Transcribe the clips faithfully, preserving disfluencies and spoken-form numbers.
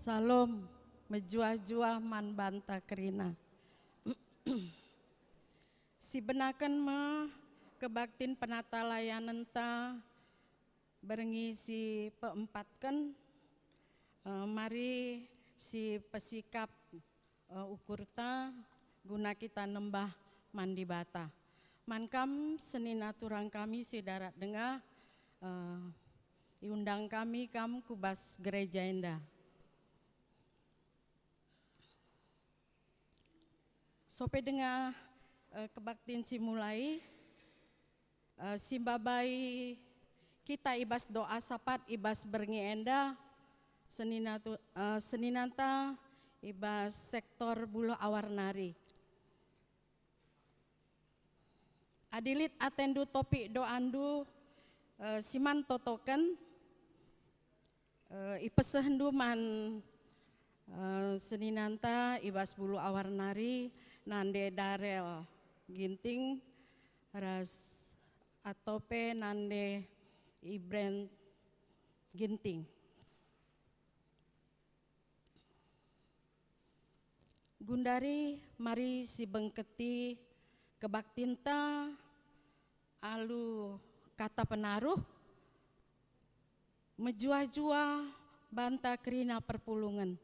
Salom, mejuah-juah man banta kerina. Sibenaken me kebaktin penatalayanenta berngi si peempatken, eh, mari si pesikap, eh, ukurta guna kita nembah man Dibata. Man kam senina turang kami si darat denga, eh, iundang kami kam ku bas gereja enda. Sope denga, eh, kebaktin si mulai, eh, si mbabai kita i bas doa sapat i bas berngi enda, senina tu-, eh, seninanta i bas sektor Buluh Awar nari. Adi lit atendu topik doandu, eh, si man totoken, eh, ipesehndu man, eh, seninanta i bas Buluh Awar nari, nande Darel Ginting ras atau pe nande Ibren Ginting. Gundari mari sibengketi kebaktinta alu kata penaruh, mejuah-juah banta kerina perpulungen.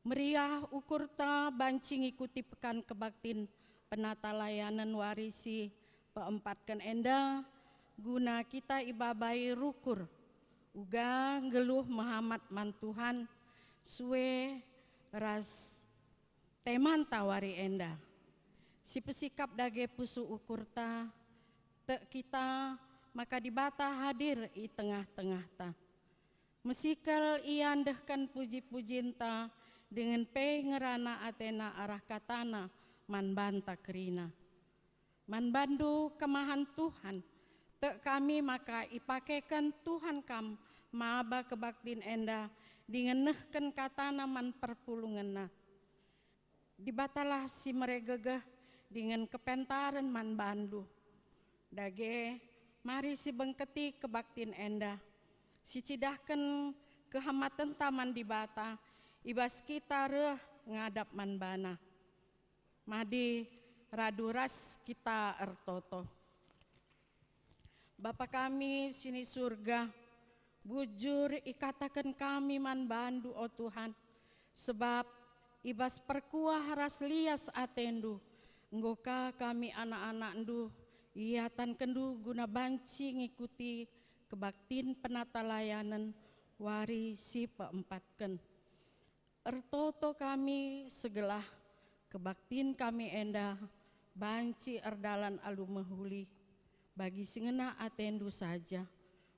Meriah ukurta banci ngikuti pekan kebaktin penatalayanen wari si peempatken enda, guna kita ibabai rukur, uga nggeluh mehamat man Tuhan, sue ras temanta wari enda. Si pesikap dage pusuh ukurta, tek kita maka Dibata hadir i tengah-tengahta. Mesikel Ia ndehken puji-pujinta, dingen pe ngerana ateNa arah kataNa man banta kerina. Man bandu kemahan Tuhan, tek kami maka ipakeken Tuhan kam maba kebaktin enda dingen nehken kataNa man perpulungenna. Dibatalah si mere gegeh dingen kepentaren man bandu. Dage, mari sibengketi kebaktin enda, sicidahken kehamatenta man Dibata, i bas kita reh ngadap man baNa. Mari radu ras kita ertoto. Bapa kami si ni Surga, bujur ikataken kami man bandu, o Tuhan, sebab i bas perkuah ras lias atendu, enggo ka kami anak-anakndu, iatankendu guna banci ngikuti kebaktin penatalayanen wari si peempatken. Ertoto kami segelah kebaktin kami enda banci erdalan alu mehuli bagi si ngena atendu saja,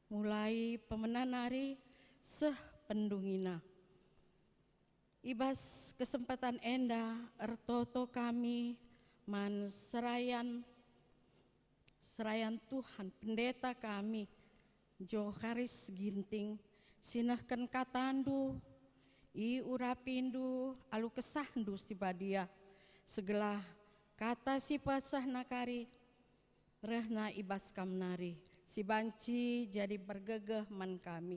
mulai pemena nari seh pendungina. I bas kesempatan enda ertoto kami man serayan Serayan Tuhan, pendeta kami, Joharis Ginting, si nehken katandu, iurapindu alu kesahndu si badia, segelah kata si pesehna kari rehna i bas kam nari, si banci jadi pergegeh man kami.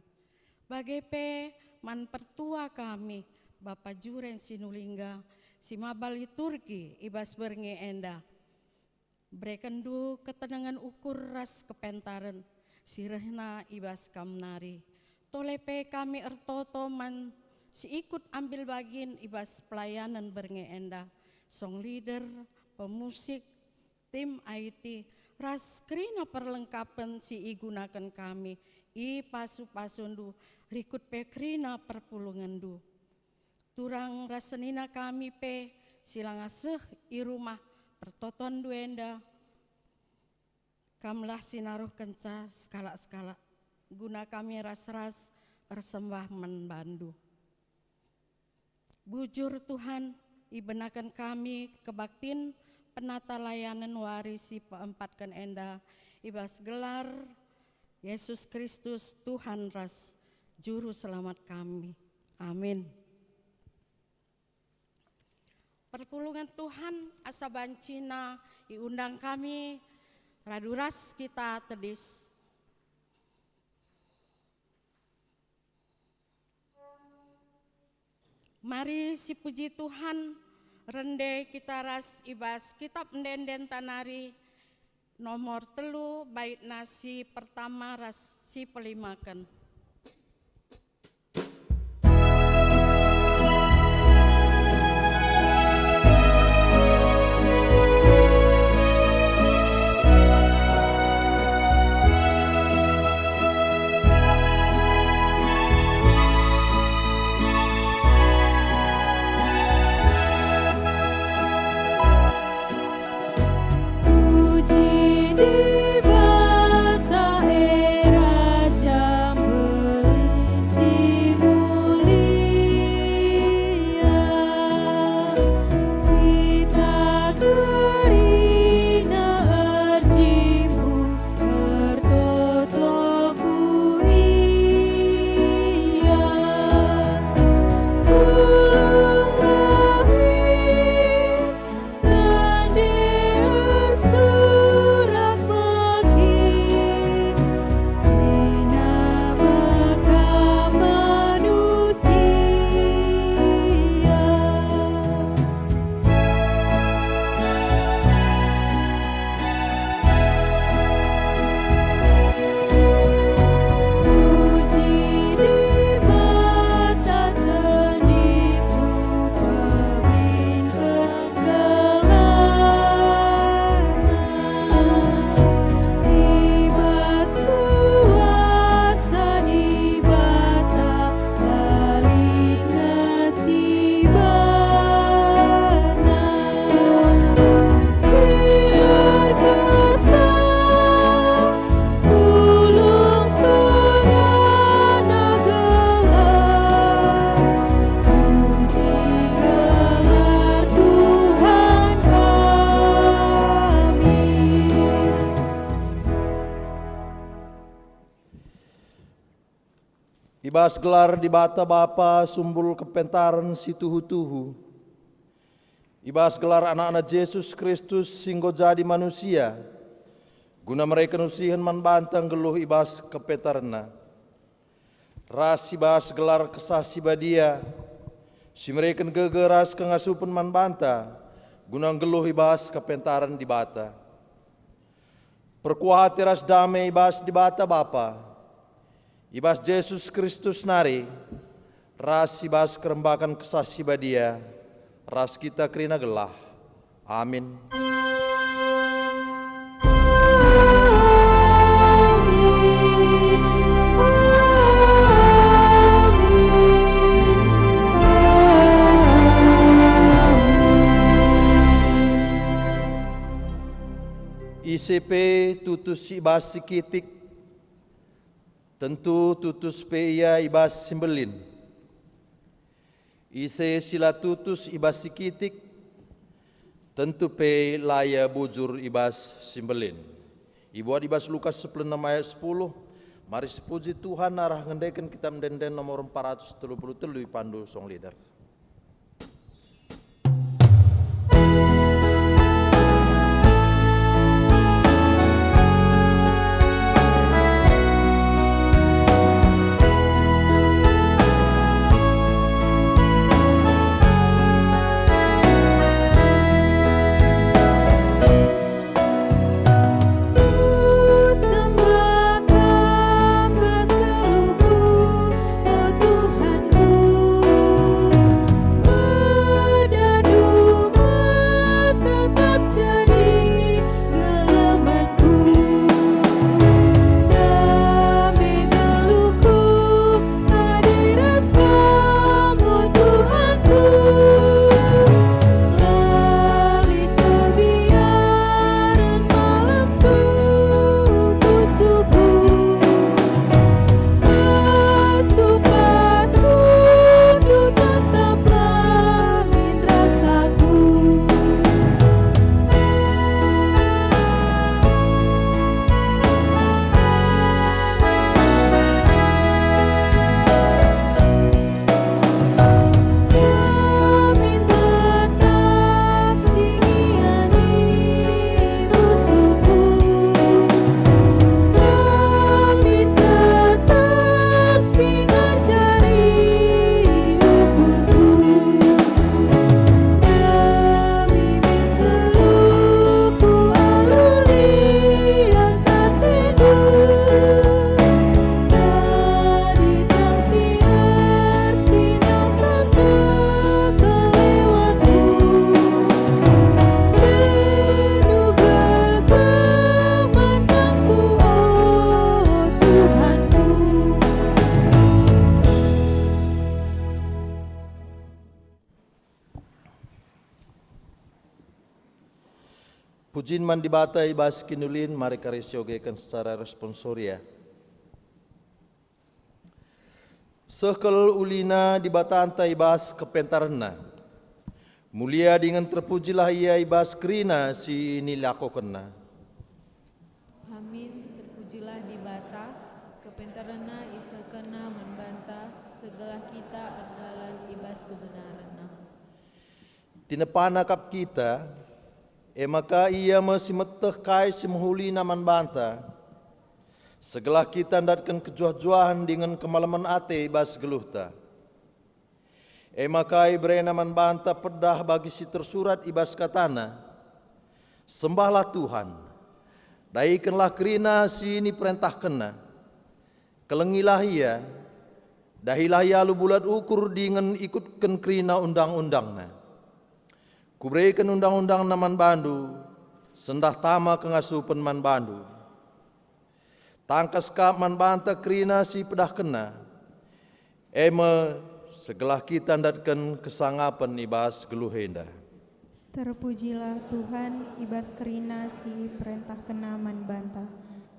Bage pe man pertua kami, Bapa Juren Sinulingga, si maba liturgi i bas berngi enda. Berekenndu ketenengen ukur ras kepentaren si rehna i bas kam nari. Tole pe kami ertoto man si ikut ambil bagin i bas pelayanen berngi enda, song leader, pemusik, tim I T, ras kerina perlengkapen si igunaken kami i pasu-pasundu, rikut pe kerina perpulungenndu. Turang ras senina kami pe si langa seh i rumah pertotonndu enda, kamlah si naruhkenca sekalak-sekalak, guna kami ras-ras ersembah man bandu. Bujur Tuhan, ibenaken kami kebaktin penatalayanen wari si peempatken enda i bas gelar Yesus Kristus, Tuhan ras Juru Selamat kami. Amin. Perpulungen Tuhan, asa bancina iundang kami radu ras kita tedis. Mari sipuji Tuhan, rende kita ras i bas Kitab Ende-enden ta nari, nomor telu, baitna si pertama ras si pelimaken. Puji Dibata, e Raja mbelin si mulia. Kita kerina erjimpuh ertoto ku Ia. Pulung nari, rende ersurak makin, kerina maka manusia. Puji Dibata, tendingku pebinken gelarNa. I bas kuasa Dibata, la lit ngasibana. Si erkasa, pulung sorana gelar, puji gelar Tuhan kami. I bas gelar Dibata Bapa sumbul kepentaren si tuhu-tuhu, i bas gelar AnakNa Jesus Kristus si enggo jadi manusia, guna mereken usihen man banta nggeluh i bas kepentarenNa, ras i bas gelar Kesah Si Badia, si mereken gegeh ras kengasupen man banta, guna nggeluh i bas kepentaren Dibata. Perkuah ate ras dame i bas Dibata Bapa, i bas Jesus Kristus nari, ras i bas kerembaken Kesah Si Badia, ras kita kerina gelah. Amin. Ise pe tutus i bas si kitik, tentu tutus pe ia i bas si mbelin. Ise si la tutus i bas si kitik, tentu pe la ia bujur i bas si mbelin. Ibuat i bas Lukas sepuluh enem ayat sepuluh, mari sipuji Tuhan arah ngendeken Kitab Ende-enden nomor empat ratus telu puluh telu, ipandu song leader. Kusembah Kam ras geluhku, o Tuhanku. Pujin man Dibata i bas kiniulin, mari kari siogeken secara responsoria. Seh kal ulina Dibatanta i bas kepentarenNa. Mulia dingen terpujilah Ia i bas kerina si nilakokenNa. Amin, terpujilah Dibata, kepentarenNa isehkenNa man banta, segelah kita erdalan i bas kebenarenNa. Tinepana kap kita, e maka Ia me si meteh kai si mehulina man banta, segelah kita ndatken kejuah-juahen dingen kemalemen ate i bas geluhta. E maka ibereNa man banta pedah bagi si tersurat i bas kataNa, "Sembahlah Tuhan, daikenlah kerina si niperentahkenNa, kelengilah Ia, dahilah Ia alu bulat ukur dingen ikutken kerina undang-undangNa. Kubereken undang-undangNa man bandu, sendah tama kengasupen man bandu." Tangkas kap man banta kerina si pedahkenNa, e me segelah kita ndatken kesangapen i bas geluh enda. Terpujilah Tuhan i bas kerina si perentahkenNa man banta,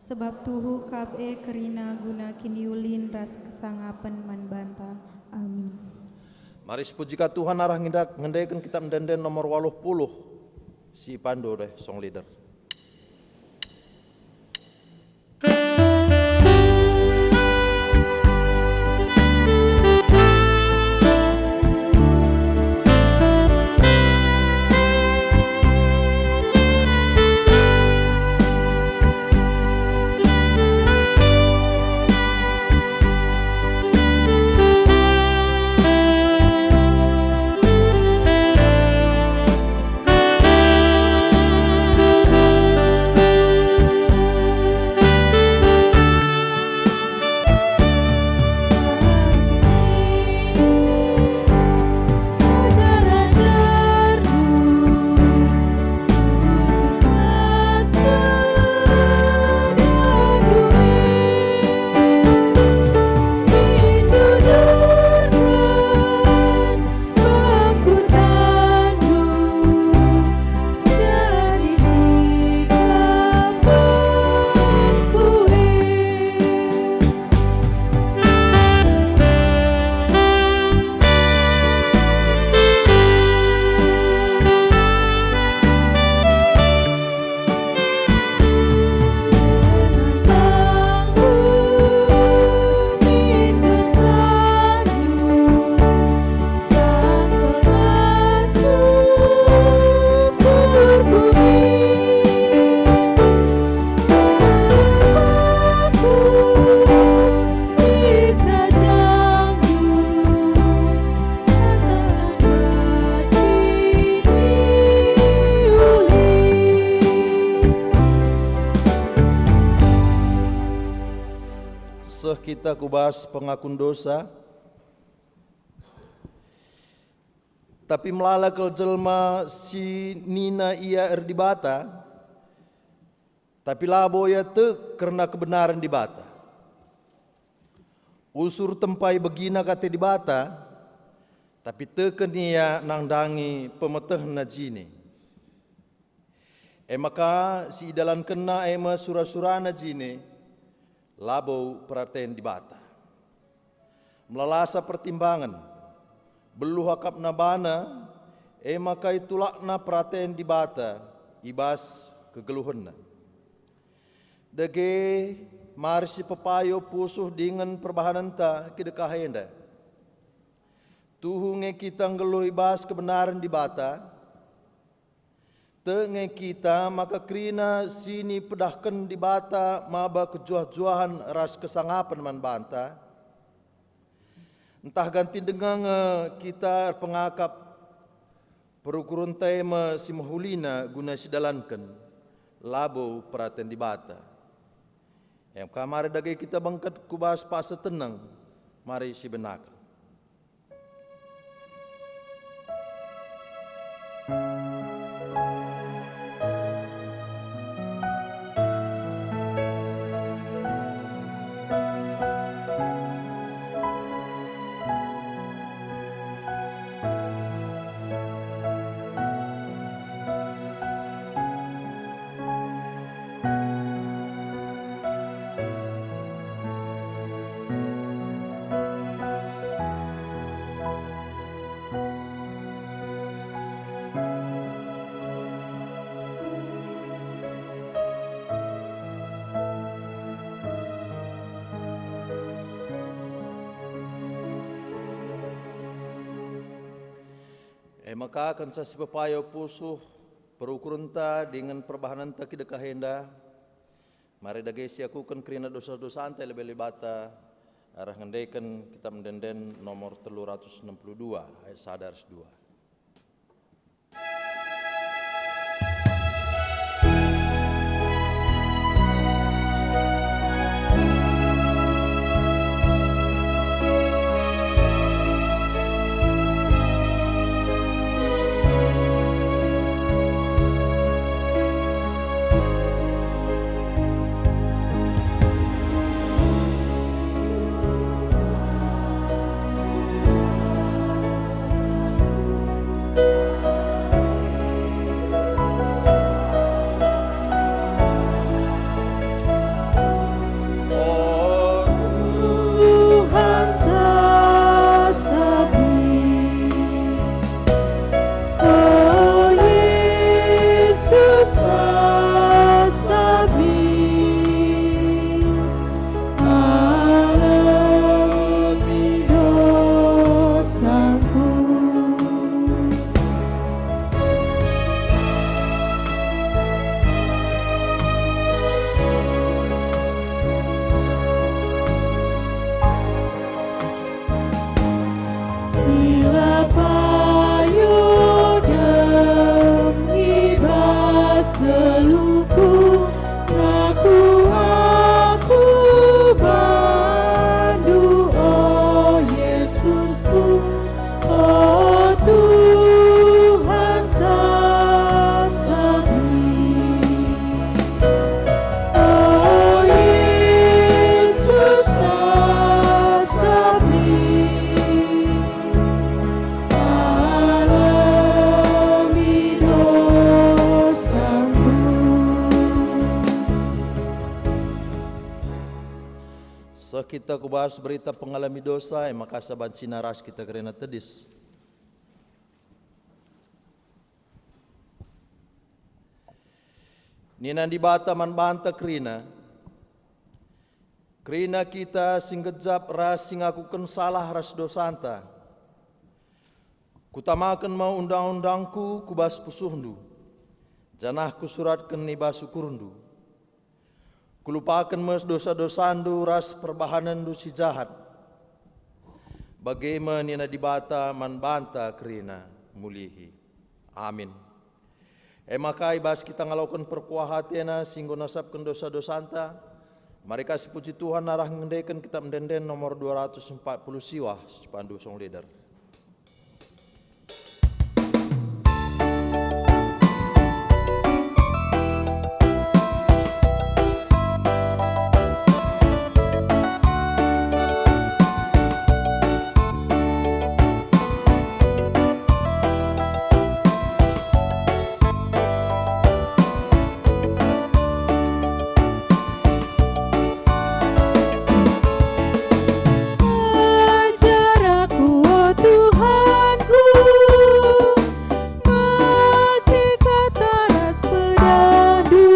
sebab tuhu kap e kerina guna kiniulin ras kesangapen man banta. Amin. Mari sipuji ka Tuhan arah ngindak-, ngendeken kitab Ende-enden nomor waluh puluh, si pandu deh song leader. Aku tandu jadi jikapanku e. Seh kita ku bas pengakun dosa, tapi melala kal jelma si nina ia erdibata, tapi labo ia tek kerna kebenaren Dibata. Usur tempai begina kate Dibata, tapi teken ia nandangi pemetehna jine. E maka si idalankenna e me sura-surana jine, labo peraten Dibata. Melalasa pertimbangen, beluh akapna bana, e maka itulakna peraten Dibata i bas kegeluhenna. Dage mari sipepayo pusuh dingen perbahanenta kidekah enda. Tuhu nge kita nggeluh i bas kebenaren Dibata? Tek nge kita maka kerina si nipedahken Dibata maba kejuah-juahen ras kesangapen man banta? Ntah ganti denga nge kita erpengakap perukurenta e me si mehulina guna sidalanken, labo peraten Dibata? Em ka mari dage kita bengket ku bas paksa teneng, mari sibenaken. E maka kenca sipepayo pusuh perukurenta dingen perbahanenta kidekah enda, mari dage siakuken kerina dosa-dosanta i lebe Dibata, arah ngendeken Kitab Ende-enden nomor telu ratus enam puluh dua, ayat sada ras dua. O Tuhan, sasap mi. O Yesus, sasap mi. Alemi dosangku. Sila payo dem i bas teluhku, ngaku aku bandu, o Yesusku, o Tuhan, sasap mi. O Yesus, sasap mi. Alemi dosangku. Seh kita ku bas berita pengalemi dosa, e maka saban cina ras kita kerina tedis. Nina Dibata man banta kerina, kerina kita si nggejap ras si ngakuken salah ras dosanta. Kutamaken me undang-undangku ku bas pusuhndu, janah kusuratken i bas ukurndu. Kulupaken me dosa-dosandu ras perbahanenndu si jahat. Bage me nina Dibata man banta kerina, mulihi. Amin. E maka i bas kita ngaloken perkuah ateNa si enggo nasapken dosa-dosanta, mari ka sipuji Tuhan arah ngendeken Kitab Ende-enden nomor dua ratus empat puluh siwah, sipandu song leader. Ajar aku, o Tuhanku, make kata ras pedahndu,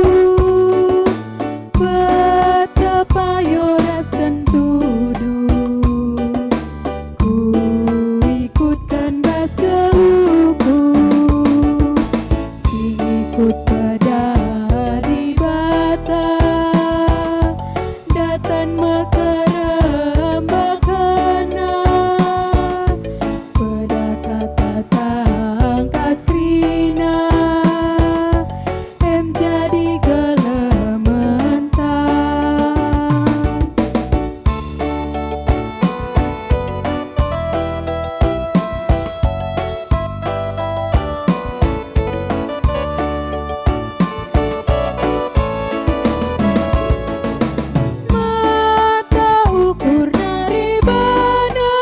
betapa yo ras sentuhndu. Kuikutken bas geluhku, si ngikut peda Dibata, daten mekerembakenna, peda kata tangkas kerina, em jadi gelementa. Mata ukur nari bana,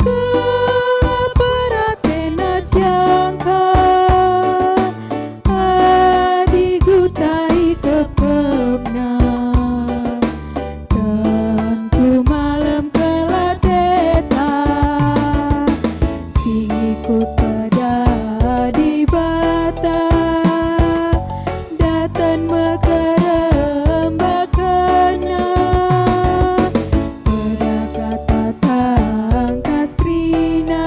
gelah berat ena siangka, adi guta ikepkepna, tentu malem kelateta. Si ngikut peda Dibata, daten mekerembakenna, peda kata tangkas kerina,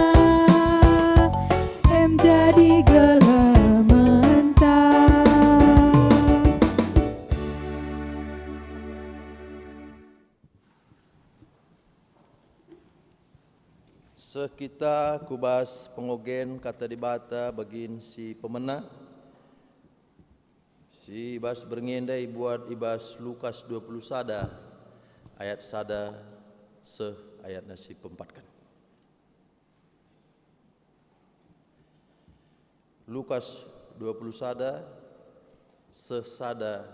Seh kita ku bas pengogen Kata Dibata bagin si pemena, si bas berngi enda ibuat i bas Lukas dua puluh sada ayat sada seh ayatna si peempatken. Lukas dua puluh sada seh sada,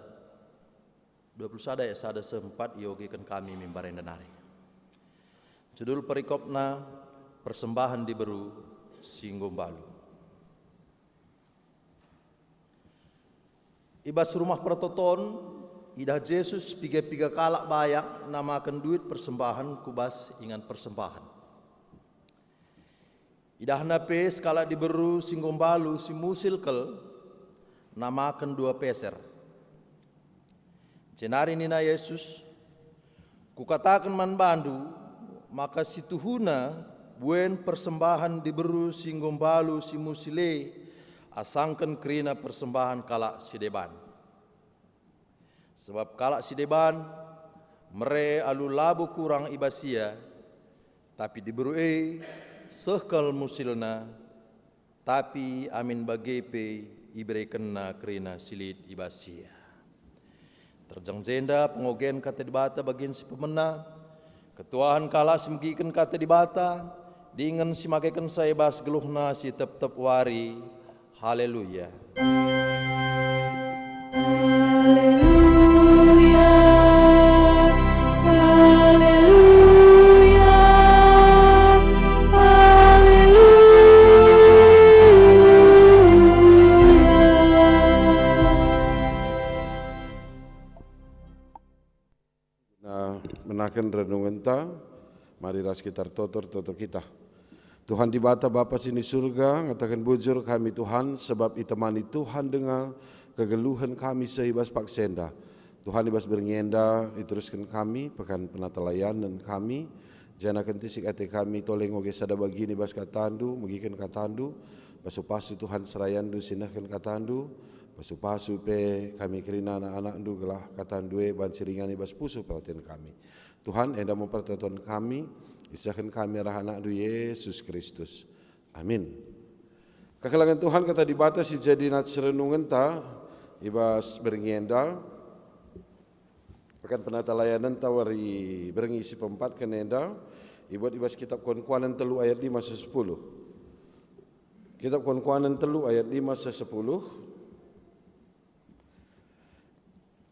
dua puluh sada ayat sada seh empat iogiken kami mimbar enda nari. Judul perikopna, Persembahen Diberu si Enggo Mbalu. I bas Rumah Pertoton, idah Jesus piga-piga kalak bayak namaken duit persembahen ku bas ingan persembahen. Idahna pe sekalak diberu si enggo mbalu si musil kal, namaken dua peser. Jenari nina Jesus, "Kukataken man bandu, maka si tuhuna buen persembahen diberu si enggo mbalu si musil e asangken kerina persembahen kalak si deban." Sebab kalak si deban mere alu labo kurang i bas ia, tapi diberu e seh kal musilna, tapi amin bage pe iberekenna kerina si lit i bas ia. Terjeng jenda pengogen Kata Dibata bagin si pemena, ketuahen kalak si megiken Kata Dibata, dingen si makekenca i bas geluhna si tep-tep wari. Haleluya! Haleluya, haleluya, haleluya. Guna menaken renungenta, mari ras kita ertoto, ertoto kita. Tuhan Dibata, Bapa si ni Surga, ngataken bujur kami, Tuhan, sebab itemani Tuhan denga kegeluhen kami seh i bas paksa enda. Tuhan, i bas berngi enda iterusken kami pekan penatalayanen kami, janah kentisik ate kami tole ngoge sada bagin i bas kataNdu, megiken kataNdu, pasu-pasu, Tuhan, serayanNdu si nehken kataNdu, pasu-pasu pe kami kerina anak-anakNdu gelah kataNdu e banci ringan i bas pusuh peraten kami. Tuhan, enda me pertoton kami, isehken kami arah AnakNdu Yesus Kristus. Amin. Kekelengen Tuhan, Kata Dibata si jadi nats renungenta i bas berngi enda, pekan penatalayanenta wari berngi si peempatken enda, ibuat i bas Kitab Kuan-kuanen telu ayat lima seh sepuluh. Kitab Kuan-kuanen telu ayat lima seh sepuluh.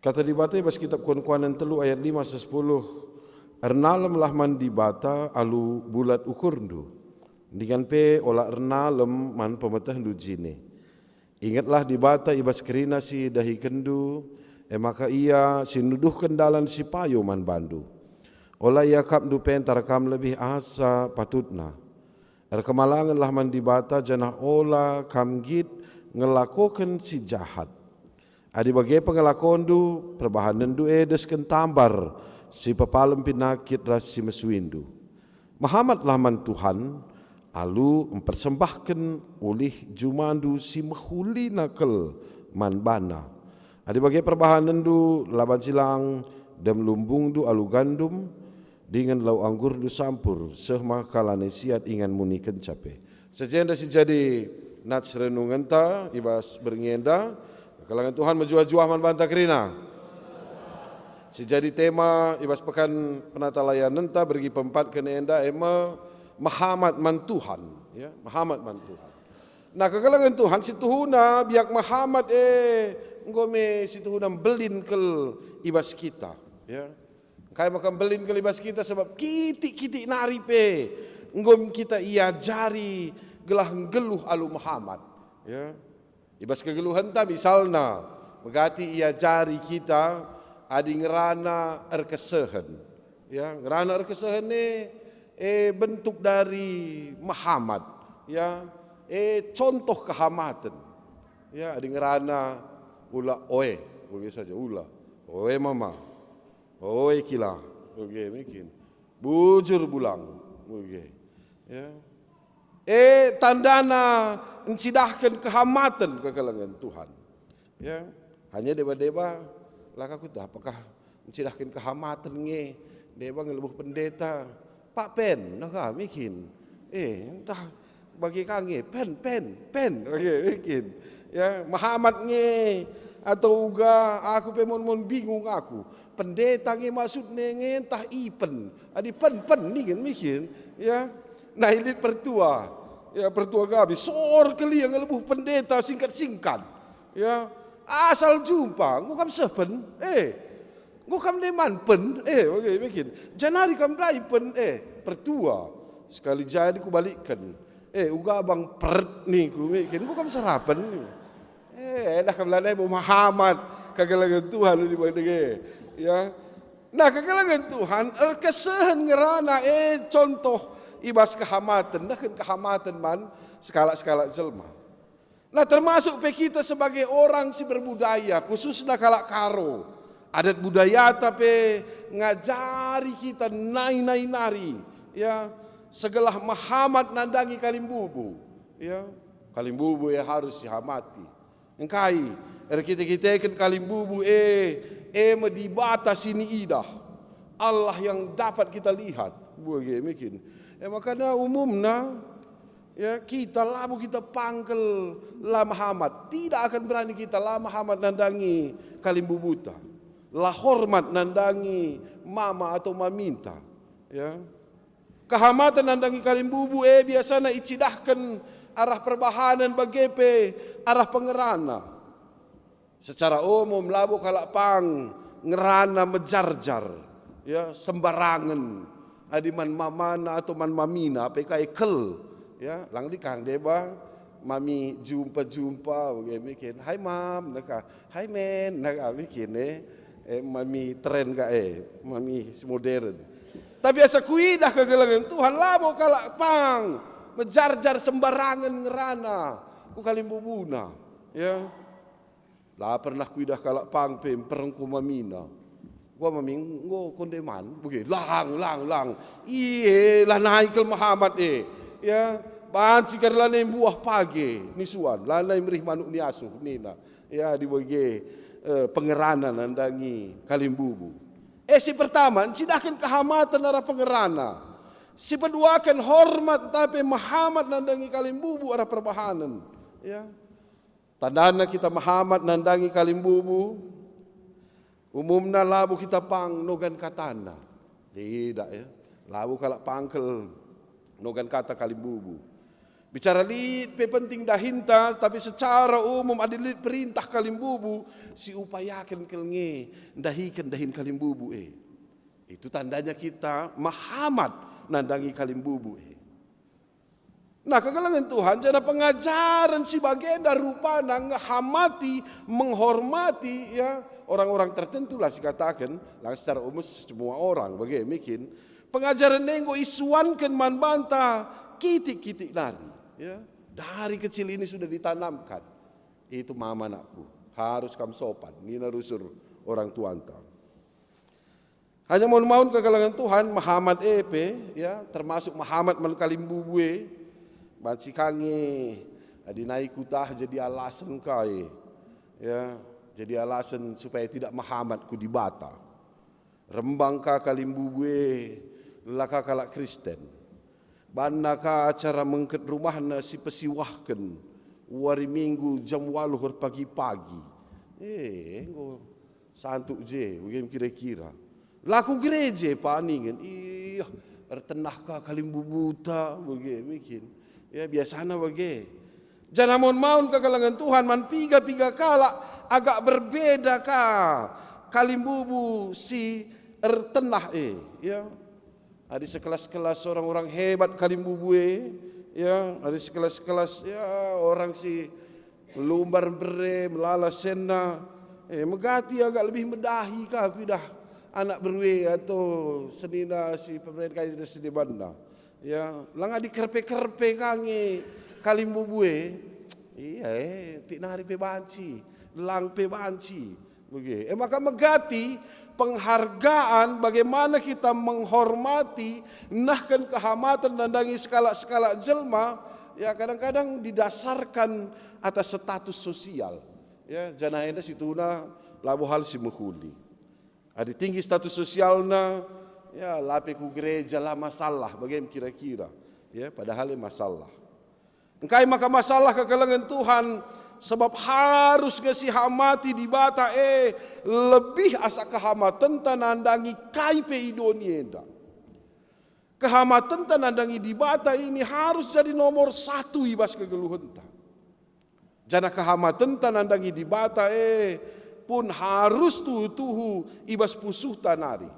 Kata Dibata i bas Kitab Kuan-kuanen telu ayat lima seh sepuluh, "Ernalemlah man Dibata alu bulat ukurndu, dingen pe ola ernalem man pemetehndu jine. Ingetlah Dibata i bas kerina si idahikenndu, e maka Ia si nuduhken dalan si payo man bandu. Ola iakapndu pentar kam lebih asa patutna. Erkemalangenlah man Dibata, janah ola kam nggit ngelakoken si jahat. Adi bage pengelakondu, perbahanenndu e desken tambar si pepalem pinakit ras si mesuindu. Mehamatlah man Tuhan, alu mpersembahken ulih jumandu si mehulina kal man baNa. Adi bage perbahanenndu, la banci lang dem lumbungndu alu gandum, dingen lau anggurndu sampur, seh maka lanai siat ingan munikenca pe." Seh jenda si jadi nats renungenta i bas berngi enda. Kekelengen Tuhan mejuah-juah man banta kerina. Si jadi tema i bas pekan penatalayanenta berngi peempatken enda e me mehamat man Tuhan, ya, mehamat man Tuhan. Nah, kekelengen Tuhan, si tuhuna biak mehamat e enggo me si tuhuna mbelin kal i bas kita, ya. Engkai maka mbelin kal i bas kita? Sebab kitik-kitik nari pe enggo kita iajari gelah nggeluh alu mehamat, ya. I bas kegeluhenta misalna, megati iajari kita adi ngerana erkesehen. Ya, ngerana erkesehen e, e bentuk dari mehamat, ya, e contoh kehamaten. Ya, adi ngerana ula oe, bage saja ula. Oe mama. Oe kila. Bage me kin. Bujur bulang. Bage. Ya. E tandana ncidahken kehamaten kekelengen Tuhan. Ya, hanya deba-deba, la ka kueteh apakah ncidahken kehamaten nge, deba nge lebuh pendeta, pak pen, nah kami kin. Eh, ntah bage ka nge, pen, pen, pen, bage bikin. Ya, mehamat nge, atau uga, aku pe mon-mon bingung aku. Pendeta nge maksudna nge ntah ipen. Adi pen, pen ningen bikin. Ya, nah, lit pertua. Ya, pertua gabe. Sor kelia ngelebuh pendeta singkat-singkat. Ya, asal jumpa, enggo kam seh pen. Eh, enggo kam ndeman pen. Eh, bage bikin. Janari kam ndai pen. Eh, pertua. Sekali jadi kubalikken. Eh, uga bang pert niku bikin. Enggo kam serapen. Eh, edah kam lanai bo mehamat kegelengen Tuhan di bage. Ya. Nah, kegelengen Tuhan, erkesehen ngerana, eh, contoh i bas kehamaten, nehken kehamaten man sekalak-sekalak jelma. Nah, termasuk pe kita sebagai orang si berbudaya, khususna kalak Karo. Adat budayata pe ngajari kita nai-nai nari, ya, segelah mehamat nandangi kalimbubu, ya. Kalimbubu e harus sihamati. Engkai erkite-kiteken kalimbubu e, e me Dibata si niidah, Allah yang dapat kita lihat. Bage bikin. E makana umumna, ya, kita labo kita pangkel la mehamat. Tidak akan berani kita la mehamat nandangi kalimbubuta. La hormat nandangi mama atau maminta. Ya. Kehamaten nandangi kalimbubu e biasana icidahken arah perbahanen bage pe arah pengerana. Secara umum, labo kalak pang ngerana mejarjar, ya, sembarangen. Adi man mamana atau man mamina, pe kai kel, ya, lang dikang deba, mami jumpa-jumpa, bage bikin, "Hai mam," naka, "Hai men," naka bikin, eh, eh, mami tren ka, eh, mami si modern. Tapi asa kuidah kegelengen Tuhan, labo kalak pang mejarjar sembarangen ngerana ku kalimbubuna, ya. La pernah kuidah kalak pang pe mperengku mamina. Gua mami enggo kondeman, bage, lang, lang, lang. Ie, lanai kal mehamat e. Ya, banci kari lanai mbuah page, nisuan, lanai merih manuk ni asuh, nina. Ya, di bage, eh, pengerana nandangi kalimbubu. Eh, si pertama, ncidahken kehamaten arah pengerana. Si peduaken hormat tapi mehamat nandangi kalimbubu arah perbahanen. Ya. Tandana kita mehamat nandangi kalimbubu, umumna labo kita pang nogan katana. Tidak, ya. Labo kalak pangkel nogan kata kalimbubu. Bicara lit pe penting dahinta, tapi secara umum adi lit perintah kalimbubu, siupayaken kal nge ndahiken dahin kalimbubu e. Itu tandanya kita mehamat nandangi kalimbubu e. Nah, kegelengen Tuhan, janah pengajaren si bagenda rupana ngehamati, menghormati, ya, orang-orang tertentu lah sikataken, lang secara umum semua orang, bage mungkin. Pengajaren e enggo isuanken man banta kitik-kitik nari, ya. Dari kecil ini sudah ditanamkan. Itu mama anakku, harus kam sopan, nina rusur orang tuanta. Hanya maun-maun kegelengen Tuhan, mehamat e pe, ya, termasuk mehamat man kalimbubu e. Banci ka nge, adi nai kutah jadi alasen ka e, ya, jadi alasen supaya tidak mehamat ku Dibata. Rembang ka kalimbubu e, la ka kalak Kristen. Banna ka acara mengket rumahna si pesiwahken, wari Minggu jam waluh erpagi-pagi. Eh, enggo santuk je, bage kira-kira. La ku gereja paningen, ih, ertenah ka kalimbubuta, bage mungkin. Ya, biasana bage. Janah maun-maun kegelengen Tuhan man piga-piga kalak agak berbeda ka kalimbubu si ertenah e, ya. Adi sekelas-kelas orang-orang hebat kalimbubu e, ya, adi sekelas-kelas, ya, orang si lumbar mbere, melala senna, eh, megati agak lebih medahi ka kuidah anak berue atau senina si pemeren kai si debanna. Ya, lang adi kerpe-kerpe ka nge kalimbubu e, iya, eh, tik nari pe banci, lang pe banci. Bage. E maka megati penghargaan, bagaimana kita menghormati, nehken kehamaten nandangi sekalak-sekalak jelma, ya, kadang-kadang didasarkan atas status sosial. Ya, janah enda situhuna labo hal si mehuli. Adi tinggi status sosialna, ya, la pe ku gereja la masalah, bage kira-kira. Ya, padahal e masalah. Engkai maka masalah kekelengen Tuhan? Sebab harus nge sihamati Dibata e lebih asa kehamatenta nandangi kai pe i doni enda. Kehamatenta nandangi Dibata ini harus jadi nomor satu i bas kegeluhenta. Janah kehamatenta nandangi Dibata e pun harus tuhu-tuhu i bas pusuhta nari.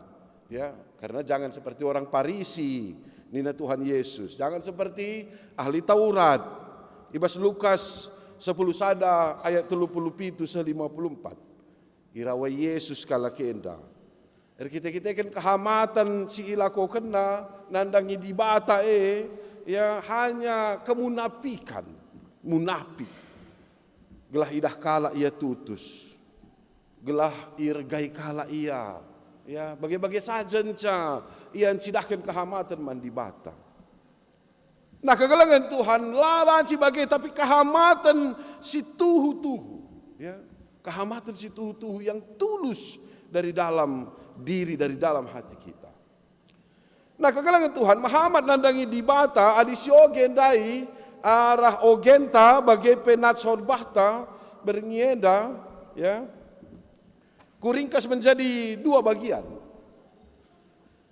Ya, karena jangan seperti orang Parisi, nina Tuhan Yesus. Jangan seperti ahli Taurat. I bas Lukas sepuluh sada ayat telu puluh pitu seh lima puluh empat. Irawai Yesus kalak enda. Erkite-kiteken kehamaten si ilakokenna nandangi Dibata e, ya, hanya kemunapikan, munapik. Gelah idah kalak ia tutus, gelah iregai kalak ia, ya, bage-bage saja nca ia ncidahken kehamaten man Dibata. Nah, kekelengen Tuhan la banci bage, tapi kehamaten si tuhu-tuhu, ya. Kehamaten si tuhu-tuhu yang tulus dari dalam diri, dari dalam hati kita. Nah, kekelengen Tuhan mehamat nandangi Dibata adi sioge ndai arah ogenta bage pe nats khotbahta berngi enda, ya. Kuringkas menjadi dua bagian.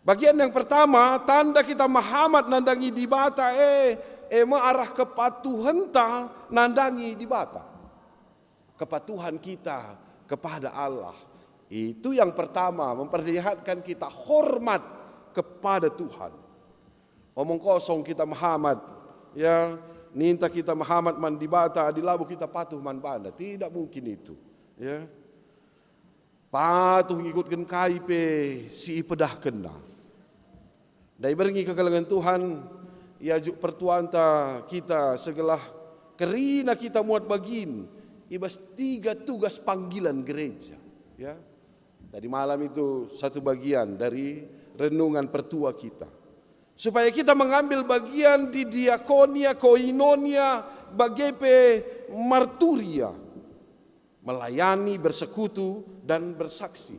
Bagian yang pertama, tanda kita mehamat nandangi Dibata e, e me arah kepatuhenta nandangi Dibata. Kepatuhan kita kepada Allah. Itu yang pertama, memperlihatkan kita hormat kepada Tuhan. Omong kosong kita mehamat, ya, ninta kita mehamat man Dibata adi labo kita patuh man baNa. Tidak mungkin itu, ya. Patuh ngikutken kai pe si ipedahkenNa. Ndai berngi kekelengen Tuhan, iajuk pertuanta kita segelah kerina kita muat bagin i bas tiga tugas panggilan gereja. Ya. Tadi malam itu satu bagian dari renungan pertua kita. Supaya kita mengambil bagian di diakonia, koinonia, bage pe marturia. Melayani, bersekutu, dan bersaksi.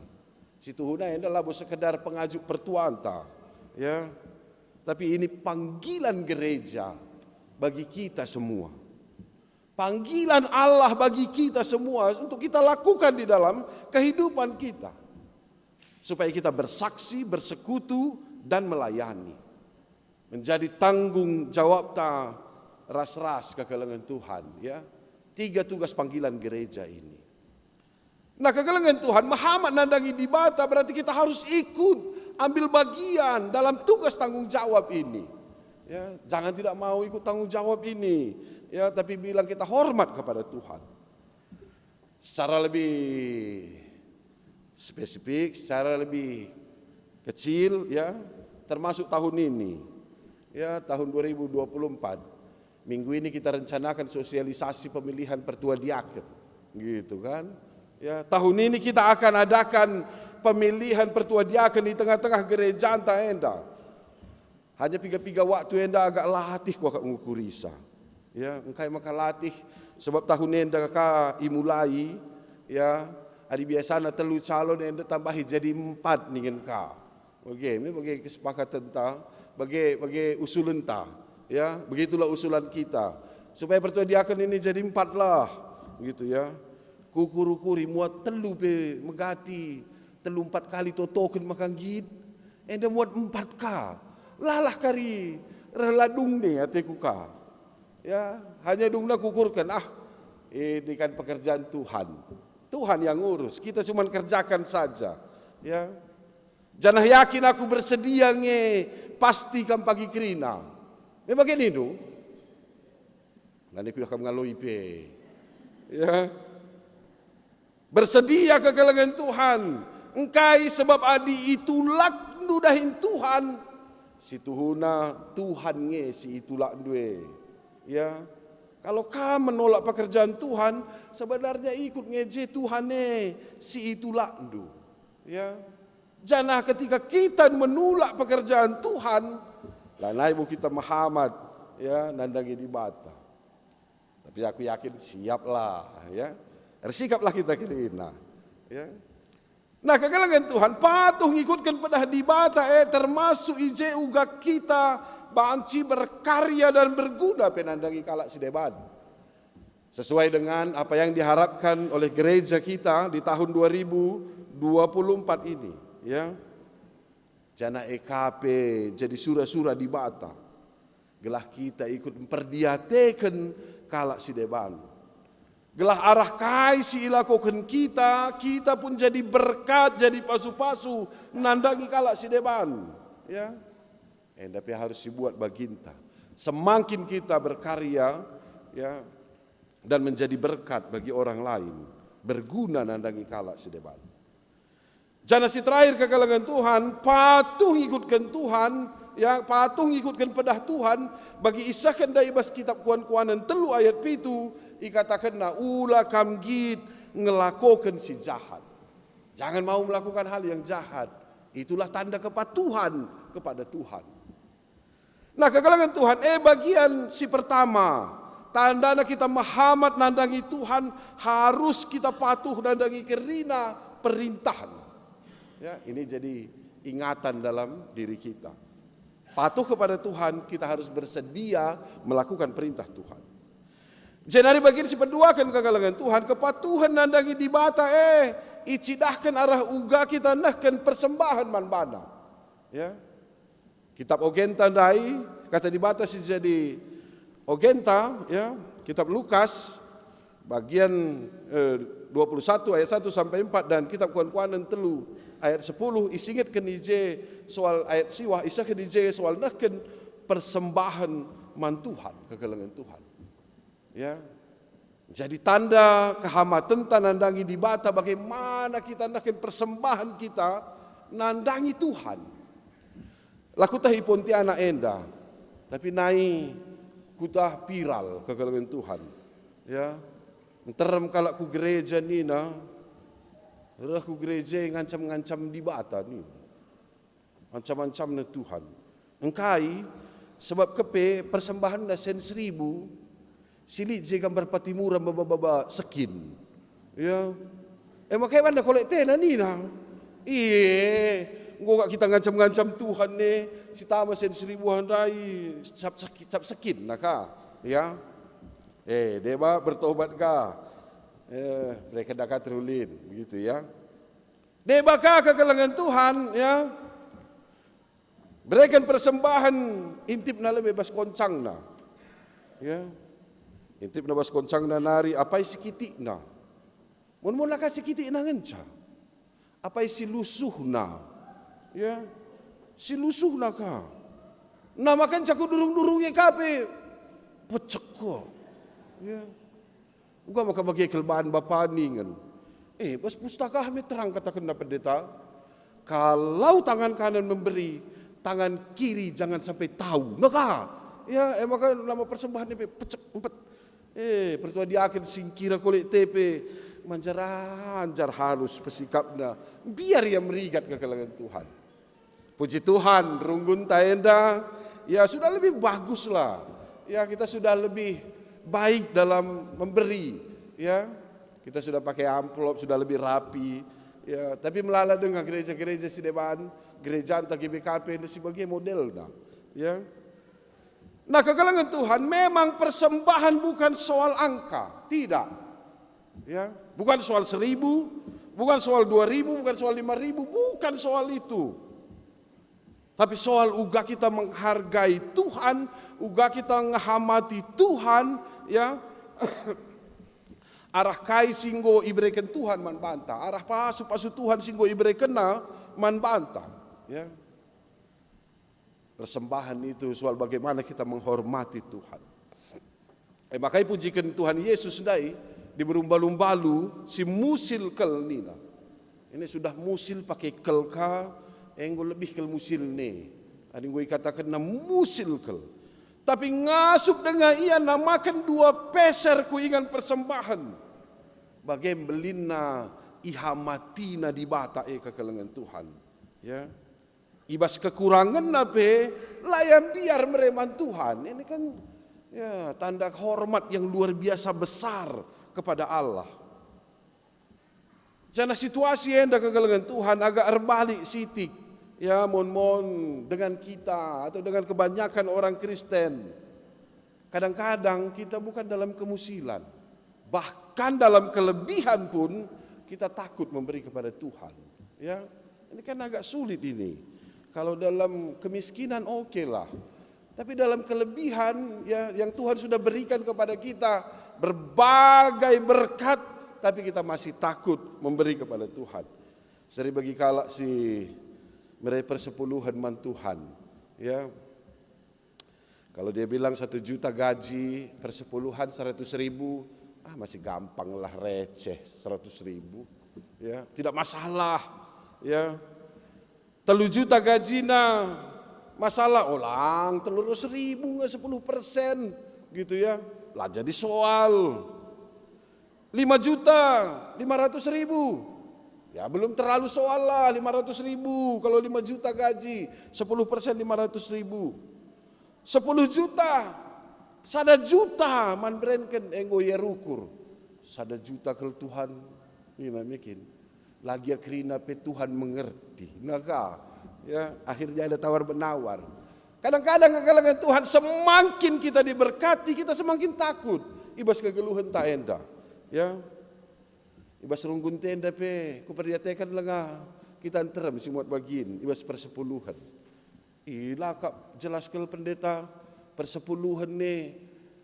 Situhuna enda labo sekedar pengajuk pertuanta, ya. Tapi ini panggilan gereja bagi kita semua. Panggilan Allah bagi kita semua untuk kita lakukan di dalam kehidupan kita. Supaya kita bersaksi, bersekutu, dan melayani. Menjadi tanggung jawabta ras-ras kekelengen Tuhan, ya. Tiga tugas panggilan gereja ini. Nah, kekelengen Tuhan, mehamat nandangi Dibata berarti kita harus ikut ambil bagian dalam tugas tanggung jawab ini. Ya, jangan tidak mau ikut tanggung jawab ini. Ya, tapi bilang kita hormat kepada Tuhan. Secara lebih spesifik, secara lebih kecil, ya, termasuk tahun ini, ya, tahun dua ribu dua puluh empat, minggu ini kita rencanakan sosialisasi pemilihan pertua diaken, gitu kan. Ya, tahun ini kita akan adakan pemilihan pertua diaken di tengah-tengah gerejanta enda. Hanya piga-piga waktu enda agak latih kuakap ngukurisa. Ya, engkai maka latih? Sebab tahun enda ka imulai, ya, adi biasana telu calon enda tambahi jadi empat ningen ka. Oke, ini bage kesepakatenta, bage, bage usulenta. Ya, begitulah usulan kita. Supaya pertua diaken ini jadi empat lah, gitu ya. Kukur-ukuri muat telu pe megati, telu empat kali totoken maka nggit. Enda muat empat ka. Lalah kari reh la dung ne ateku ka. Ya, hanya dungna kukurken, ah, ini kan pekerjaan Tuhan. Tuhan yang ngurus, kita cuman kerjakan saja. Ya. Janah yakin aku bersedia nge pasti kam pagi kerina. Me bage nindu? Lanai kudah kam ngaloi pe. Ya. Bersedia kekelengen Tuhan. Engkai sebab adi itulakndu dahin Tuhan, situhuna Tuhan nge si itulakndu e. Ya. Kalau kam menolak pekerjaan Tuhan, sebenarnya ikut nge je Tuhan e si itulakndu. Ya. Janah ketika kita menulak pekerjaan Tuhan, lanai bo kita mehamat, ya, nandangi Dibata. Tapi aku yakin siaplah, ya. Ersikaplah kita kerina, ya. Nah, kekelengen Tuhan, patuh ngikutken pedah Dibata, eh, termasuk i je uga kita banci berkarya dan berguna pe nandangi kalak si deban. Sesuai dengan apa yang diharapkan oleh gereja kita di tahun dua ribu dua puluh empat ini, ya. Janah e ka pe jadi sura-sura Dibata, gelah kita ikut mperdiateken kalak si deban. Gelah arah kai si ilakoken kita, kita pun jadi berkat, jadi pasu-pasu nandangi kalak si deban. Ya. Enda pe harus sibuat baginta. Semakin kita berkarya, ya, dan menjadi berkat bagi orang lain, berguna nandangi kalak si deban. Janah si terakhir, kekelengen Tuhan, patuh ngikutken Tuhan, ya, patuh ngikutken pedah Tuhan, bagi isehken ndai i bas kitab Kuan-kuanen telu ayat pitu, ikatakenna, "Ula kam nggit ngelakoken si jahat." Jangan mau melakukan hal yang jahat. Itulah tanda kepatuhan kepada Tuhan. Nah, kekelengen Tuhan, eh, bagian si pertama, tandana kita mehamat nandangi Tuhan, harus kita patuh nandangi kerina perintahna. Ya, ini jadi ingatan dalam diri kita. Patuh kepada Tuhan, kita harus bersedia melakukan perintah Tuhan. Jenari bagian si peduaken, kekelengen Tuhan, kepatuhen nandangi Dibata, eh, icidahken arah uga kita nehken persembahen man baNa. Ya. Kitab Ogenta ndai, Kata Dibata si jadi ogenta, ya, kitab Lukas, bagian, eh, dua puluh satu ayat satu sampai empat, dan kitab Kuan-kuanen telu ayat sepuluh, isingetken i je soal ayat siwah, isehken i je soal nehken persembahen man Tuhan, kekelengen Tuhan. Ya. Jadi tanda kehamatenta nandangi Dibata, bagaimana kita nehken persembahen kita nandangi Tuhan. La kueteh i Pontianak enda, tapi nai kueteh viral kekelengen Tuhan. Ya, nterem kalak ku gereja nina, reh ku gereja ngancam-ngancam Dibata nina. Ancam-ancamna Tuhan. Engkai? Sebab kepe persembahenna sen seribu, si lit je gambar patimura baba-baba sekin. Ya. E maka ibana kolek tena nina, "Ie, enggo kak kita ngancam-ngancam Tuhan ne, si tama sen seribu handai cap sekin, cap sekin na ka." Ya. Eh, deba bertobat ka. Eh, mereka daka terulin, begitu ya. Deba ka kekelengen Tuhan, ya. Bereken persembahen, intipna lebe bas koncangna. Ya. Intipna bas koncangna nari apai sikitikna. Mun, mun la ka sikitikna ngenca. Apai si lusuhna. Ya. Si lusuhna ka. Namakenca kudurung-durungi ka pe pecek ko. Ya. Uga maka bage kal bahan bapa ningen. Eh, bas pustaka me terang katakenna pendeta, "Kalau tangan kanan memberi, tangan kiri jangan sampai tahu." Nah ka. Ya, e maka lama persembahen pe pecek empet. Eh, pertua diaken singkira kolek tepe, manjar-anjar halus pesikapna. Biar ia merigat kekelengen Tuhan. Puji Tuhan, runggunta enda, ya, sudah lebih baguslah. Ya, kita sudah lebih baik dalam memberi, ya. Kita sudah pakai amplop, sudah lebih rapi, ya. Tapi melala denga gereja-gereja si deban, gerejanta G B K P enda si bage modelna, ya. Nah, kekelengen Tuhan, memang persembahan bukan soal angka, tidak. Ya, bukan soal seribu, bukan soal dua ribu, bukan soal lima ribu, bukan soal itu. Tapi soal uga kita menghargai Tuhan, uga kita ngehamati Tuhan, ya. Arah kai si enggo ibereken Tuhan man banta, arah pasu-pasu Tuhan si enggo iberekenNa man banta, ya. Persembahan itu soal bagaimana kita menghormati Tuhan. E maka ipujiken Tuhan Yesus ndai, diberu mbalu-mbalu si musil kal nina. Ini sudah musil pakai kal ka, enggo lebih kal musil ne. Adi enggo ikatakenna musil kal. Tapi ngasup denga ia namaken dua peser ku ingan persembahen. Bage mbelinna ihamatina Dibata e kekelengen Tuhan. Ya. I bas kekurangenna pe la ia mbiar mere man Tuhan. Ini kan, ya, tanda hormat yang luar biasa besar kepada Allah. Janah situasi enda kekelengen Tuhan agak erbalik sitik. Ya, mon-mon dengan kita atau dengan kebanyakan orang Kristen, kadang-kadang kita bukan dalam kemusilan, bahkan dalam kelebihan pun kita takut memberi kepada Tuhan. Ya, ini kan agak sulit ini. Kalau dalam kemiskinan, oke lah. Tapi dalam kelebihan, ya, yang Tuhan sudah berikan kepada kita, berbagai berkat, tapi kita masih takut memberi kepada Tuhan. Seri bagi kalak si mere persepuluhen man Tuhan, ya. Kalau dia bilang satu juta gaji, persepuluhan seratus ribu, ah, masih gampang lah, receh, seratus ribu, ya, tidak masalah, ya. Telu juta gajina, masalah, olang telu ratus ribu nge, sepuluh persen, gitu, ya, lah jadi soal. Lima juta lima ratus ribu, ya, belum terlalu soal lah, lima ratus ribu kalau lima juta gaji, sepuluh persen lima ratus ribu. Sepuluh juta, sada juta man berenken, enggo ia rukur. Sada juta kal Tuhan, nina mekin. Lagi kerina pe Tuhan mengerti. Nah ka, ya, akhirnya ada tawar-menawar. Kadang-kadang kekelengen Tuhan, semakin kita diberkati, kita semakin takut i bas kegeluhenta enda. Ya. I bas runggun tenda pe kuperdiateken langa kita nterem si muat bagin i bas persepuluhen. Ila kap jelas kal pendeta, persepuluhen e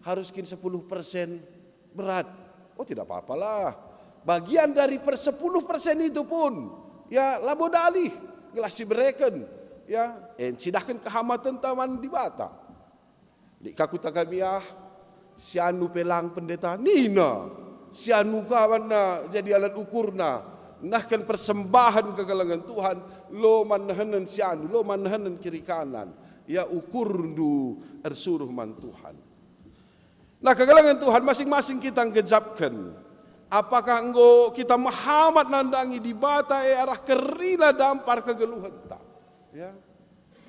harus kin sepuluh persen, berat. Oh, tidak apa-apalah. Bagian dari persepuluh persen itu pun, ya, labo dalih, gelah sibereken, ya, en cidahken kehamatenta man Dibata. Lit ka kuta kami, ah, si anu pe lang pendeta, nina, si anu ka banna jadi alat ukurna, nehken persembahen kekelengen Tuhan, lo man nehenen si anu, lo man nehenen kiri kanan, ya, ukurndu ersuruh man Tuhan. Nah, kekelengen Tuhan, masing-masing kita nggejapken. Apakah enggo kita mehamat nandangi Dibata e arah kerina dampar kegeluhenta? Ya.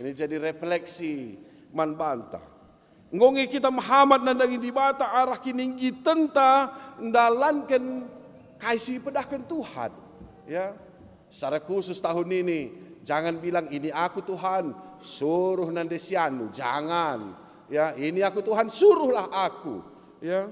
Ini jadi refleksi man banta. Enggo nge kita mehamat nandangi Dibata arah kininggitenta ndalanken kai si ipedahken Tuhan. Ya. Secara khusus tahun ini, jangan bilang, "Ini aku, Tuhan, suruh nande si anu." Jangan. Ya, "Ini aku, Tuhan, suruhlah aku." Ya.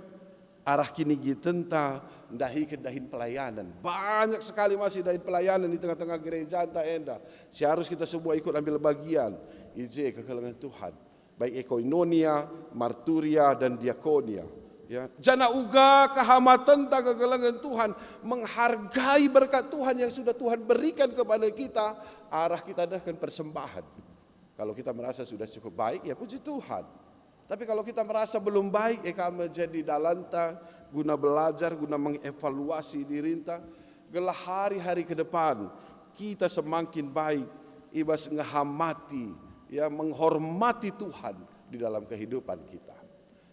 Arah kinigitenta ndahiken dahin pelayanan. Banyak sekali masih dahin pelayanan di tengah-tengah gerejanta enda si arus kita semua ikut ambil bagian i je kekelengen Tuhan, baik e koinonia, marturia, dan diakonia. Ya, janah uga kehamatenta kekelengen Tuhan, menghargai berkat Tuhan yang sudah Tuhan berikan kepada kita, arah kita dahken persembahan. Kalau kita merasa sudah cukup baik, ya puji Tuhan. Tapi kalau kita merasa belum baik, e ka me jadi dalanta guna belajar, guna mengevaluasi dirinta, gelah hari-hari ke depan kita semakin baik i bas ngehamati, ya, menghormati Tuhan di dalam kehidupan kita.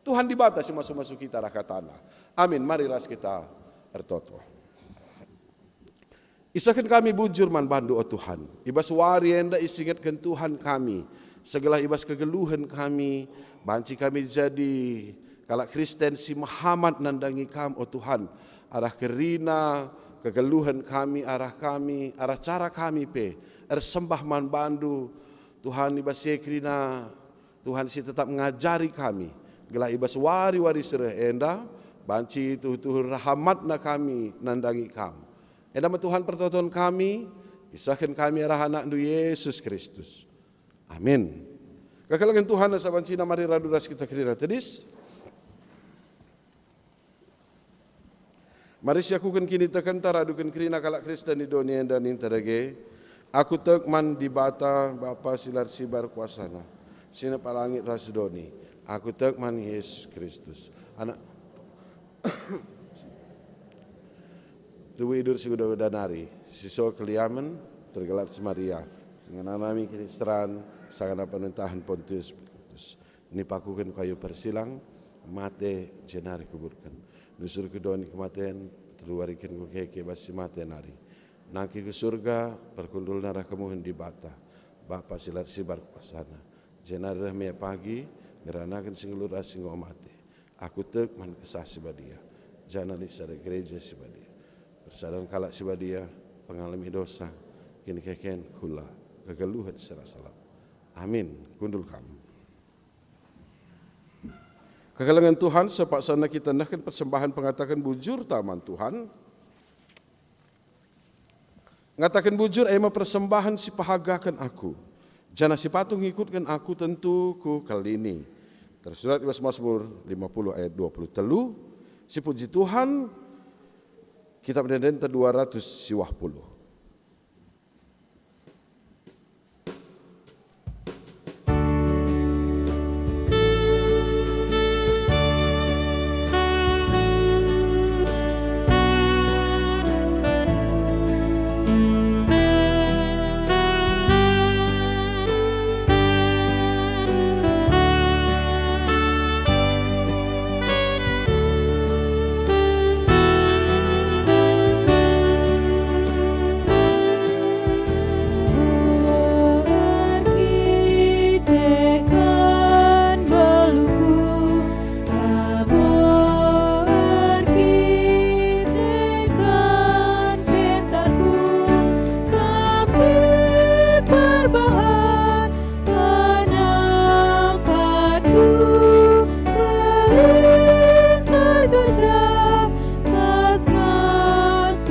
Tuhan Dibata si masu-masu kita arah katana. Amin. Mari ras kita ertoto. Isehken kami bujur man bandu, o Tuhan. I bas wari enda isingetken Tuhan kami, segelah i bas kegeluhen kami, banci kami jadi kalak Kristen si mehamat nandangi Kam, o Tuhan. Arah kerina kegeluhen kami, arah kami, arah cara kami pe ersembah man bandu, Tuhan, i bas e kerina Tuhan si tetap ngajari kami, gelah i bas wari-wari si reh enda, banci tuhu-tuhu rahamatna kami nandangi Kam. Enda me Tuhan pertoton kami, isehken kami arah AnakNdu Yesus Kristus. Amin. Kekelengen Tuhan asa banci mari radu ras kita kerina tedis. Mari siakuken kinitekenta raduken kerina kalak Kristen i doni enda, ninta dage, "Aku tek man Dibata, Bapa si la ersibar kuasaNa, si nepa langit ras doni. Aku tek man Yesus Kristus, Anak." Tubuh idur si kuda-kuda nari, si so keliamen, tergelar si Maria, si ngenanami kiniseran, sangana pemerintahen Pontius Pilatus. Nipakuken kayu persilang, mate, jenari kuburken. Nusur ku doni kematen, telu wari kin kukeke bas si mate nari. Nangkih ku Surga, perkundulna arah kemuhen Dibata, Bapa si la ersibar kuasaNa. Jenari reh me ia pagi, ngeranaken si nggeluh ras si enggo mate. Aku tek man Kesah Si Badia, janah lit sada Gereja Si Badia, persadan kalak si badia, pengalemi dosa, kinikeken kula kegeluhen si rasa lalap. Amin. Kundul kam. Kekelengen Tuhan, sepaksana kita nehken persembahen pengataken bujurta man Tuhan. Ngataken bujur e me persembahen si pahagaken aku, janah si patuh ngikutken aku tentu ku kelini. Tersurat i bas Mazmur lima puluh ayat dua puluh telu, sipuji Tuhan, kitab ende-enden dua ratus siwah puluh. Tapi perbahan penampatku melintar gejap pas ngasupku.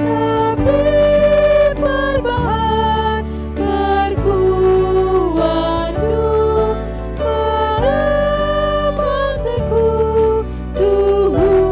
Tapi perbahan perkuandu melemahkanku tuhu-tuhu.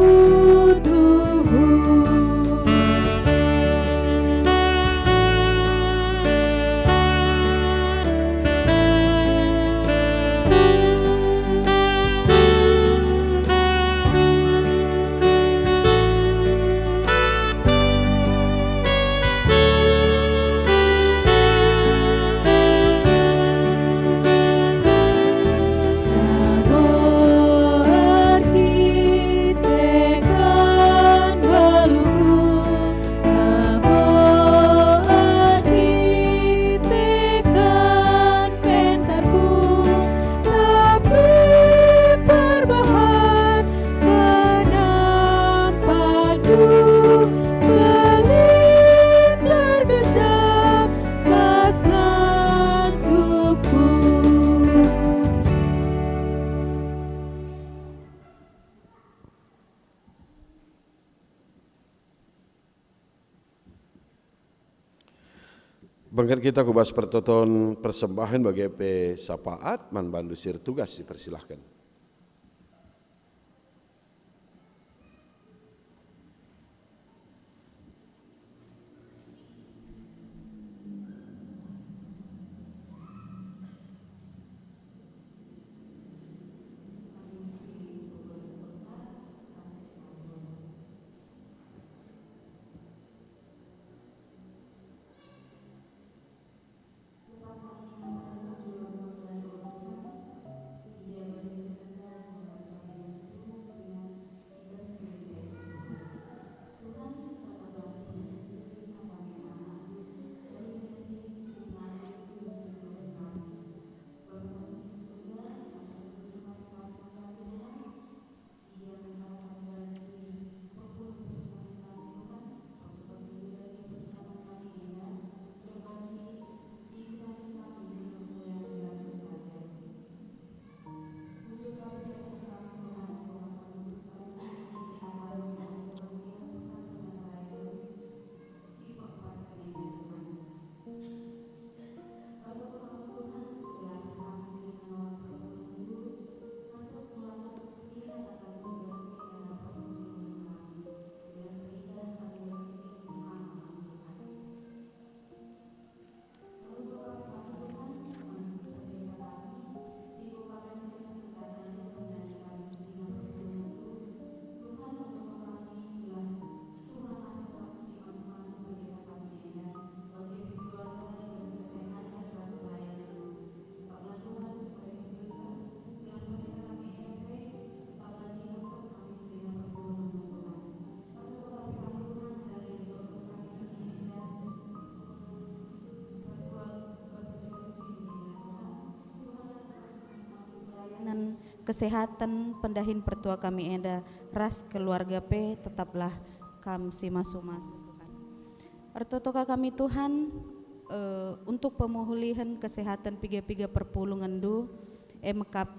Enggo erkiteken pentarku, tapi perbahan penampatku, melintar gejap pas ngasupku. Bengket kita ku bas pertoton persembahen bage pe sapaat man bandu si ertugas dipersilahken. kesehaten, pendahin pertua kami enda ras keluarga pe tetaplah Kam si masu-masu, Tuhan. Ertoto ka kami, Tuhan, eh, untuk pemulihen kesehaten piga-piga perpulungenndu, e mekap,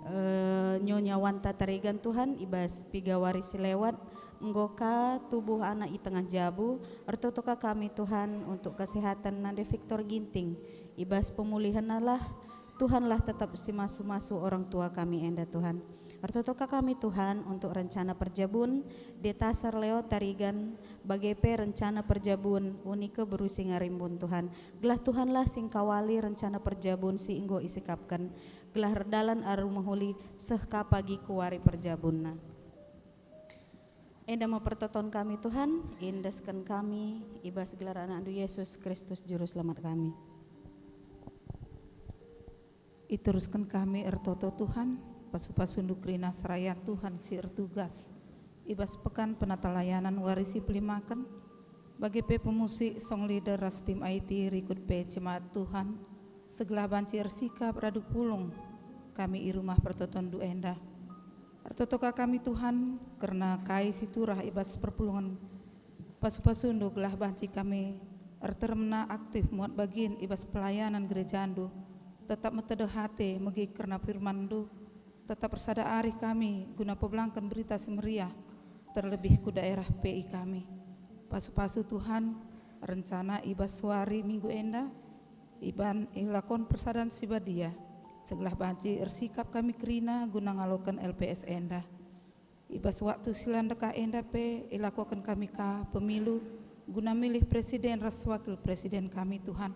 eh, nyonya Wanta Tarigan, Tuhan, i bas piga wari si lewat, enggo ka tubuh anak i tengah jabu. Ertoto ka kami, Tuhan, untuk kesehaten nande Victor Ginting, i bas pemulihennalah, Tuhanlah tetap si masu-masu orang tua kami enda, Tuhan. Ertoto ka kami, Tuhan, untuk rencana perjabun Deta Sarleo Tarigan, bage pe rencana perjabun Unike Beru Singarimbun, Tuhan. Gelah Tuhanlah singkawali rencana perjabun si enggo isikapken, gelah erdalan alu mehuli seh ka pagi ku wari perjabunna. Enda me pertoton kami, Tuhan, iendesken kami i bas gelar AnakNdu Yesus Kristus, Juru Selamat kami. Iterusken kami ertoto, Tuhan, pasu-pasuNdu kerina serayan, Tuhan, si ertugas i bas Pekan Penatalayanan wari si pelimaken, bage pe pemusik, song leader ras tim I T, rikut pe jemaat, Tuhan, segelah banci ersikap radu pulung kami i rumah pertotonNdu enda. Ertoto ka kami, Tuhan, kerna kai si turah i bas perpulungen pasu-pasuNdu gelah banci kami erteremna aktif muat bagin i bas pelayanan gerejaNdu, tetap metedeh ate megi kerna firmanNdu, tetap ersada arih kami guna pebelangken Berita Si Meriah, terlebih ku daerah P I kami. Pasu-pasu, Tuhan, rencana i bas wari Minggu enda, iban ilakon persadan si badia, segelah banci ersikap kami kerina guna ngaloken L P S enda. I bas waktu si la ndekah enda pe ilakoken kami ka pemilu guna milih presiden ras wakil presiden kami, Tuhan.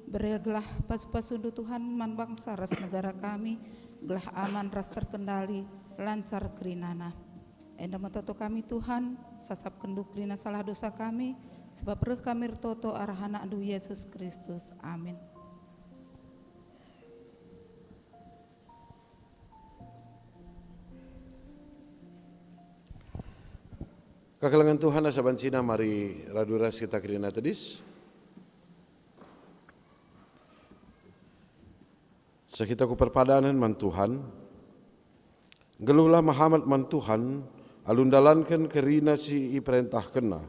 Berelah pasu-pasuNdu, Tuhan, man bangsa ras negara kami, gelah aman ras terkendali, lancar kerinana. Enda me toto kami, Tuhan, sasapkenNdu kerina salah dosa kami, sebab reh kami ertoto arah AnakNdu Yesus Kristus. Amin. Kekelengen Tuhan, asa bancina mari radu ras kita kerina tedis. Seh kita ku perpadanen man Tuhan. Nggeluhlah mehamat man Tuhan, alu ndalanken kerina si iperentahkenNa.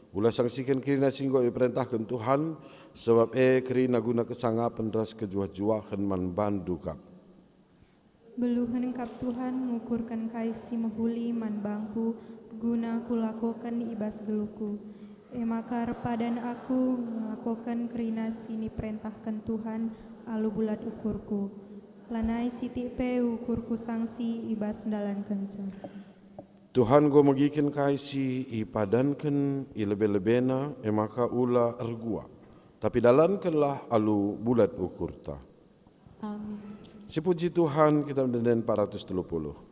Ula sangsiken kerina si enggo iperentahken Tuhan, sebab e kerina guna kesangapen ras kejuah-juahen man bandu kap. Beluhen kap Tuhan ngukurken kai si mehuli man bangku guna kulakoken i bas geluhku. E maka erpadan aku ngelakoken kerina si niperentahken Tuhan alu bulat ukurku. Lanai sitik pe ukurku sangsi i bas ndalankenca. Tuhan enggo megiken kai si ipadanken i lebe-lebeNa, e maka ula erguak, tapi dalankenlah alu bulat ukurta. Amin. Sipuji Tuhan, kita mendenden empat ratus telu puluh.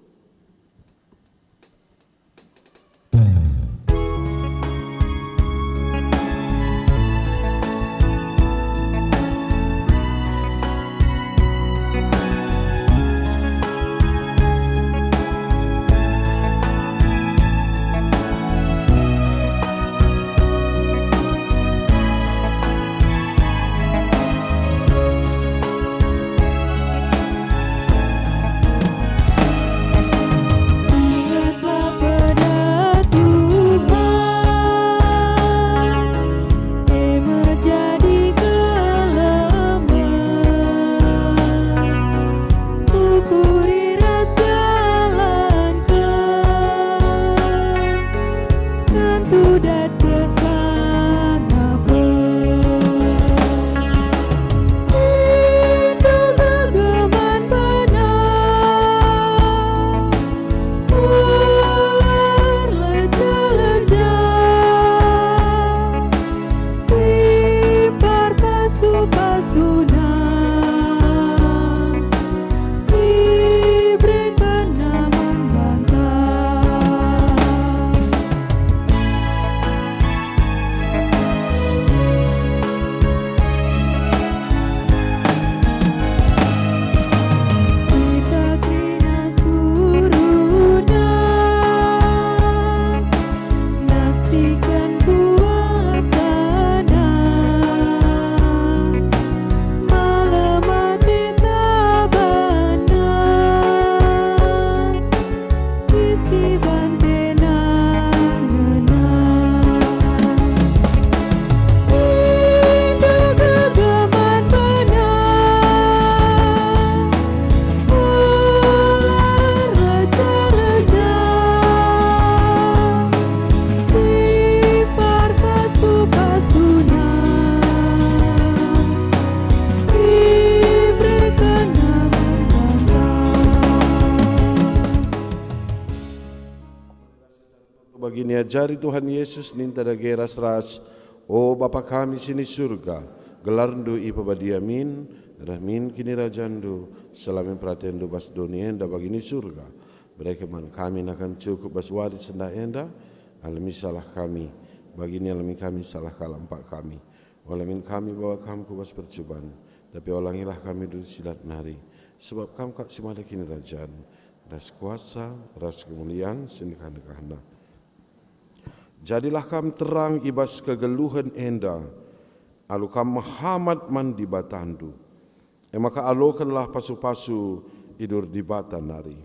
Iajari Tuhan Yesus ninta dage ras-ras, "O Bapa kami si ni Surga, gelarNdu ipebadia min, reh min kinirajanNdu, seh la min peratenNdu bas doni enda bagi ni Surga. Bereken man kami nakan cukup bas wari sendah enda, alemi salah kami, bagi ni alemi kami salah kalak empak kami. Ola min kami bawa Kam ku bas percuban, tapi olangilah kami duri si jahat nari, sebab Kam kap si mada kinirajan, ras kuasa, ras kemulian si ndekah-ndekahna." Jadilah kam terang i bas kegeluhen enda, alu kam mehamat man Dibatandu. E maka alokenlah pasu-pasu idur Dibata nari.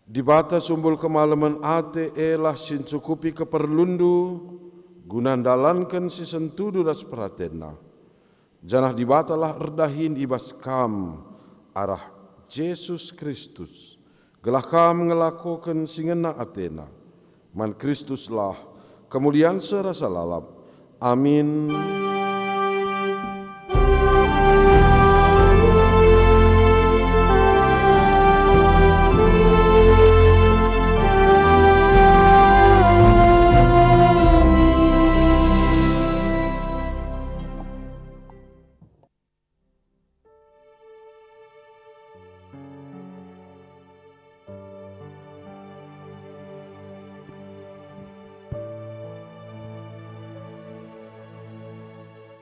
Dibata sumbul kemalemen ate elah si ncukupi keperlunndu guna ndalanken si sentudu ras peratenNa. Janah Dibatalah erdahin i bas kam arah Jesus Kristus, gelah kam ngelakoken si ngena ateNa. Man Kristuslah kemulian seh rasa lalap. Amin.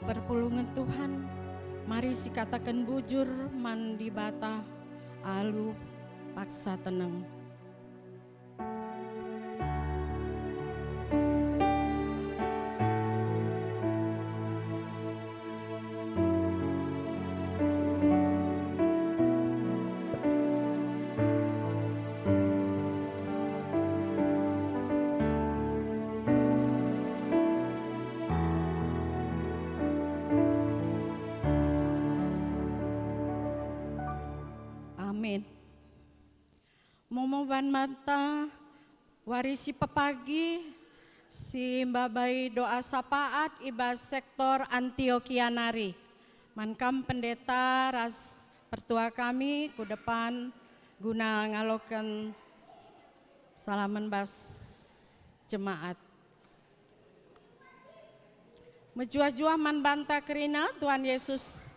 Perpulungen Tuhan, mari sikataken bujur man Dibata alu paksa teneng. Amin. Momo ban banta wari si pepagi si mbabai doa sapaat i bas sektor Antiokia nari. Man kam pendeta ras pertua kami ku depan guna ngaloken salamen bas jemaat. Mejuah-juah man banta kerina, Tuhan Yesus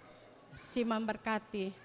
si memberkati.